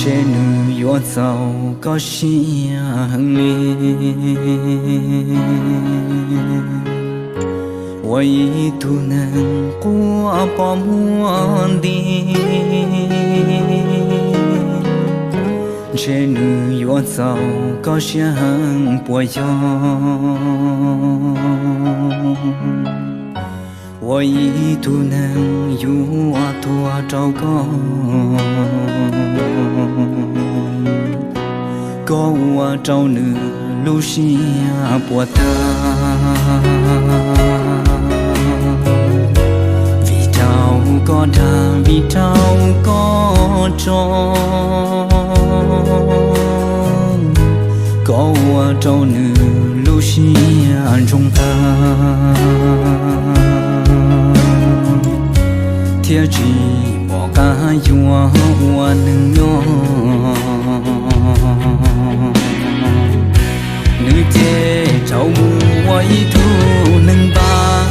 Ntshe nws yuav txaus koj siab heev li. Ua ib tug neeg quaj pom muaj nti, ntshe nws yuav txaus koj siab heev puas yog? Ua ib tug neeg yuav tuag rau koj, koj ua rau nws lub siab puas tag. Vim rau koj dag, vim rau koj tso, koj ua rau nws lub siab ntsoog tag, thiab tsis pom qab yuav ua neeg nyob. Nws ces rov mus ua ib tug neeg npab,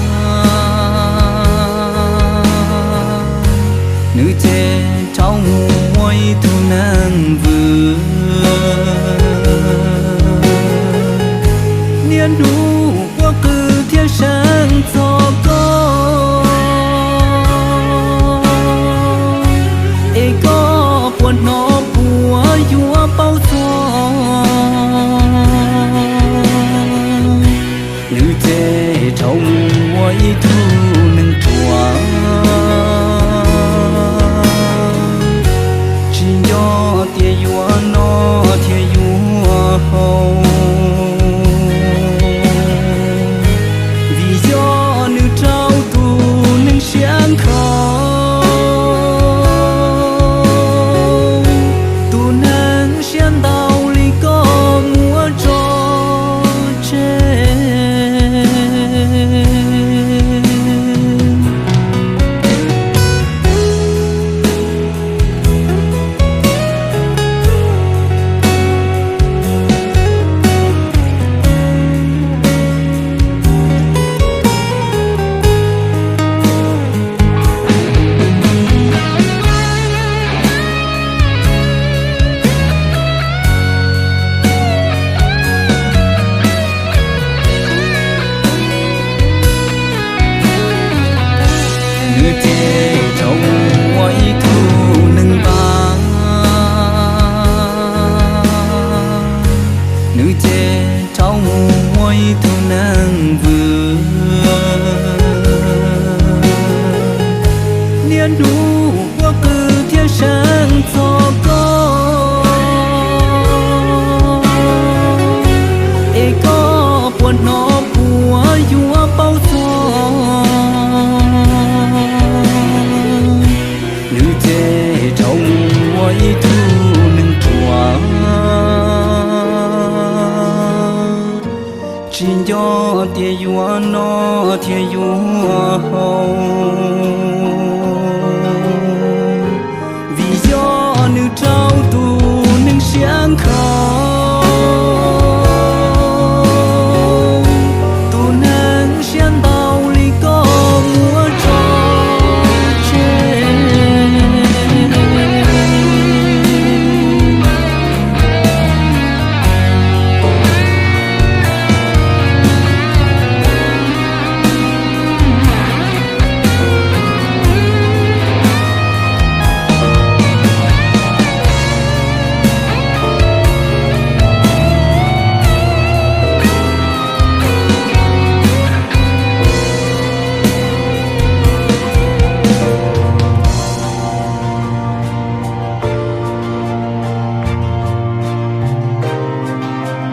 nws ces rov mus ua ib tug neeg vwm. Niaj hnub quaj qw thiab seev txog koj, es koj puas hnov puas yuav paub txog? Nws ces rov mus ua ib tug neeg ruam, tsis nco tias yuav noj thiab yuav haus, vim yog nws raug tus neeg siab nkhaus, tus neeg siab ntau li koj muab tso tseg. Nws ces rov mus ua ib tug neeg npab, nws ces rov mus ua ib tug neeg vwm. Niaj hnub quaj qw thiab seev txog